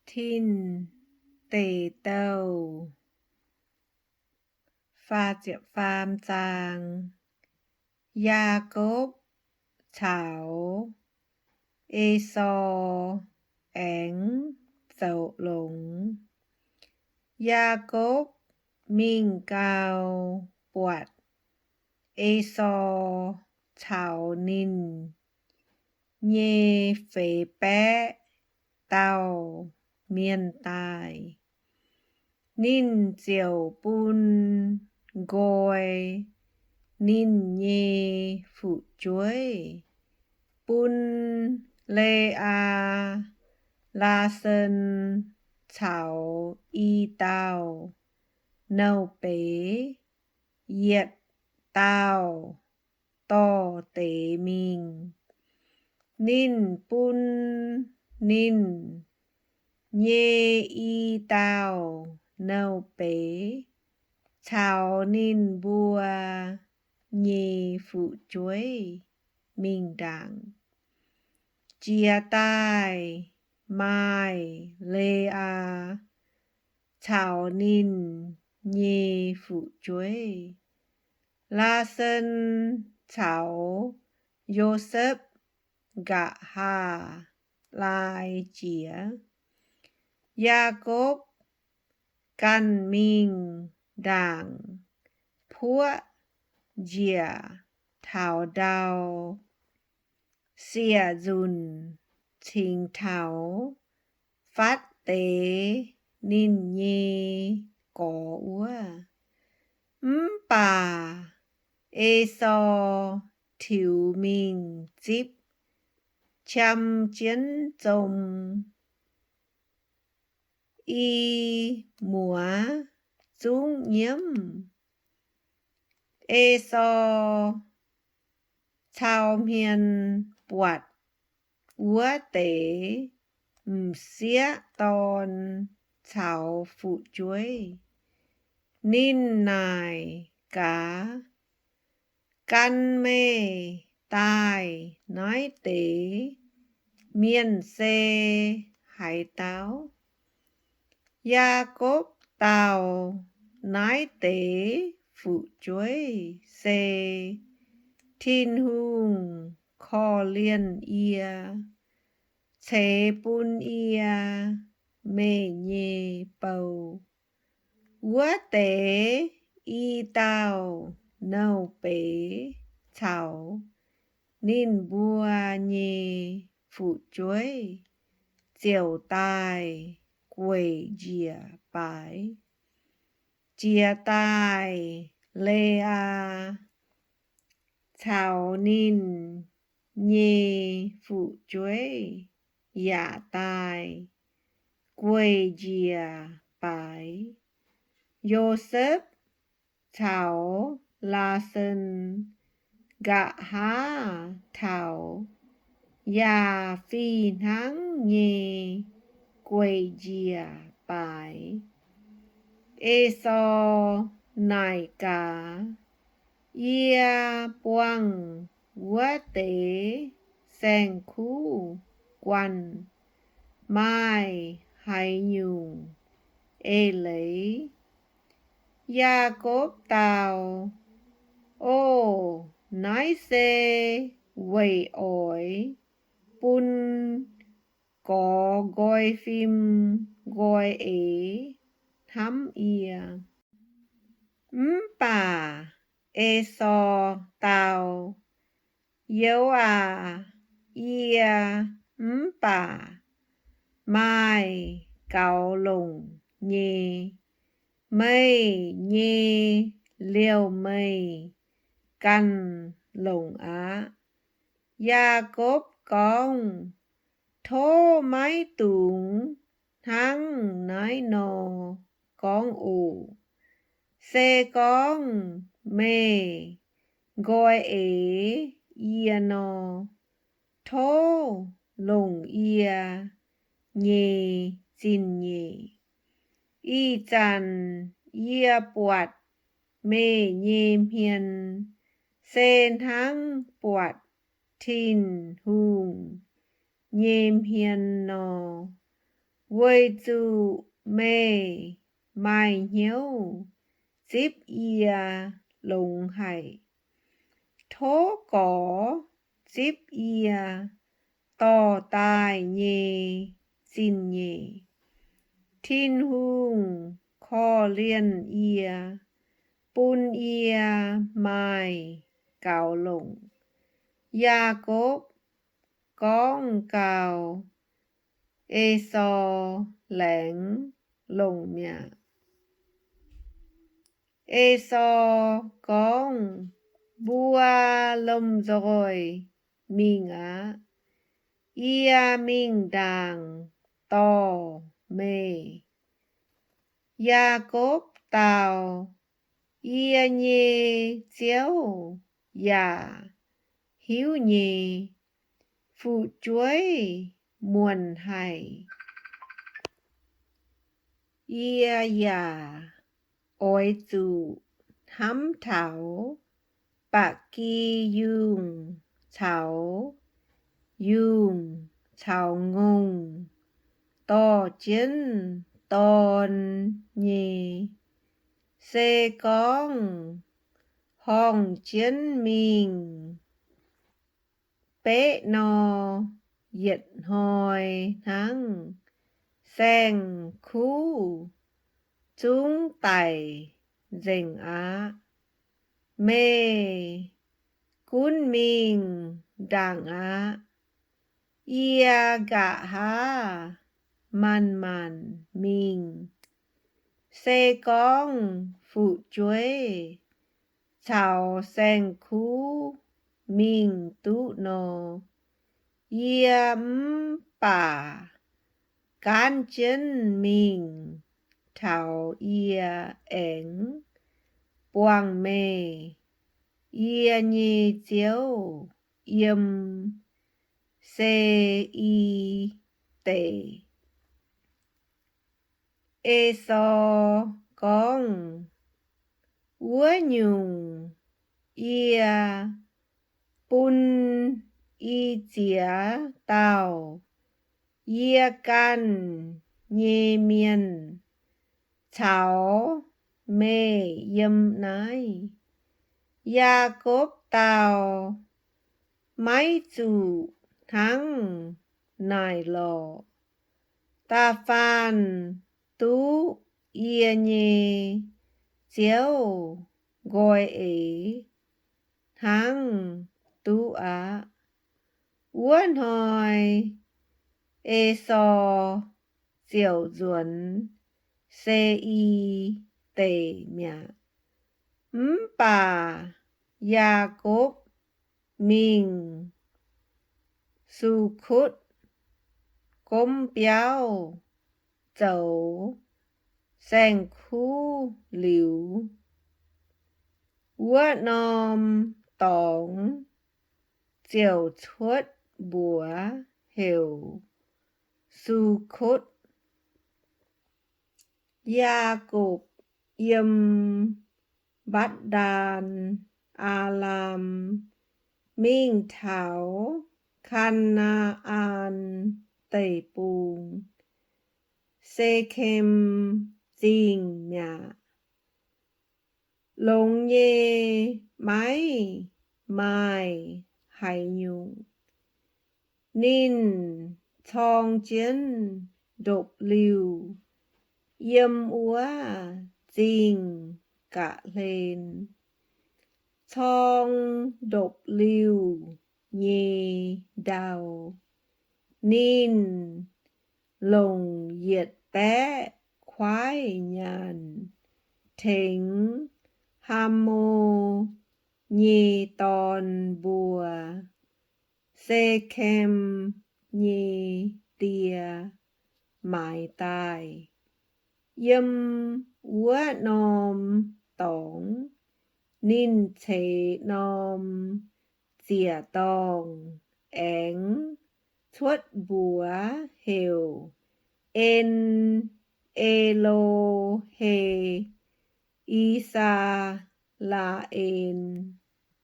Tin Deic Douh. Faam zaang, Yaakopv caux Esaau aengx zoux longx. Yaakopv mingh gau, buatc Esaau caux ninh nyei feix baeqv dauh mienh daaih. Ninh ziouc bun nqoi ninh nyei fu'jueiv, bun Le^aa, Laasen caux i dauh nouh beiz, yietc dauh dorh deix mingh. Ninh bun ninh nyei i dauh nouh beiz caux ninh mbuo nyei fu'jueiv mingh ndaangc. Jiex daaih maaih Le^aa caux ninh nyei fu'jueiv. Laasen caux Yosepv nqa'haav laai jiex. Yaakopv ganh mingh ndaangc puoqv njiec taux ndau siec nzunc cingx taux fatv deix ninh nyei gorx wuov. Mv baac Esaau tiux mingh zipv qam jienv zom i muoz zungv nyiemv. Esaau cau hmien buatc wuov deix m'sieqv dorn caux fu'jueiv. Ninh naaic gaax, Gan meih daaih naaiv deix mienh se haaix dauh? Yaakopv dau, Naaiv deix fu'jueiv se Tin-Hungh korv-lienh yie, ceix bun yie meih nyei bou. Wuov deix i dauh nouh beiz caux ninh mbuo nyei fu'jueiv ziouc daaih gueic njiec baaix. Jiex daaih Le^aa caux ninh nyei fu'jueiv yaac daaih gueic njiec baaix. Yosepv caux Laasen nqa'haav taux yaac fih hnangv nyei gueic njiec baaix. Esaau naaic gaax, Yie buangh wuov deix saeng-kuv guanh maaih haaix nyungc eix leiz? Yaakopv dau, Ov, naaiv se weic oix bun gorx nqoi fim nqoi eix hnamv yie. Mv baac Esaau dau, Youz aac, yie mv baac maaih gaux longc nyei. Meih nyei liouh meih ganh longc aqv. Yaakopv gorngv, Tov maiv dungx hnangv naaiv nor gorngv oc. Se gorngv meih nqoi eix yie nor, tov longc yie nyei zingh nyeic. Ih zanc yie buatc meih nyei hmien se hnangv buatc Tin-Hungh nyei hmien nor. weic zuqc meih maaih hnyouv zipv yie longx haic. Tov gorx zipv yie dorh daaih nyei zingh nyeic. Tin-Hungh korv-lienh yie, bun yie maaih gaux longc. Yaakopv gorngv gau, Esaau laengz longc mi'aqv. Esaau gorngv, Mbuo lomh nzoih mingh aqv. Yie mingh ndaangc dorh meih. Yaakopv dau, Yie nyei ziouv yaac hiuv nyei, fu'jueiv muonc haic. Yie yaac oix zuqc hnamv taux ba'gi yungh caux yungh caux ngongh dorh jienv dorn nyei. Se gorngv horngh jienv mingh beqv nor, yietc hnoi hnangv saeng-kuv zungv daic nzengc aqv. Meih gunv mingh ndaangc aqv. Yie nqa'haav maanc-maanc mingh. Se gorngv fu'jueiv caux saeng-kuv mingh duqv nor, yie mv baac gaanv jienv mingh taux yie aengx buangh meih, yie nyei ziouv, yiem Se^i Deic. Esaau gorngv, Wuov nyungc, yie bun i ziex dauh yie ganh nyei mienh caux meih yiem naaiv. Yaakopv dau, Maiv zuqc hnangv naaic lorqc. Da'faanh duqv yie nyei ziouv nqoi eix hnangv duqv aqv. Wuov hnoi Esaau ziouc nzuonx Se^i Deic mi'aqv. Mv baac Yaakopv mingh Sukotv gomv biauv zoux saeng-kuv liuz, wuov norm dorngx ziouc cuotv mbuox heuc Sukotv. Yaakopv yiem Mbatc^ndaan Aalam mingh taux Kaa^naa^an Deic-Bung, Sekem Zingh mi'aqv. Longx nyei, maiv maaih haaix nyungc. Ninh corng jienv ndopv-liuh yiem wuov zingh ga'hlen. Corng ndopv-liuh nyei ndau, ninh longc yietc baeqv kuaaiv nyaanh tengx Haamo nyei dorn mbuo, Sekem nyei die, maaiz daaih. Yiem wuov norm dorngx ninh ceix norm ziec dorngh aengx cuotv mbuox heuc En^e^lo^he I^saa^laa^en.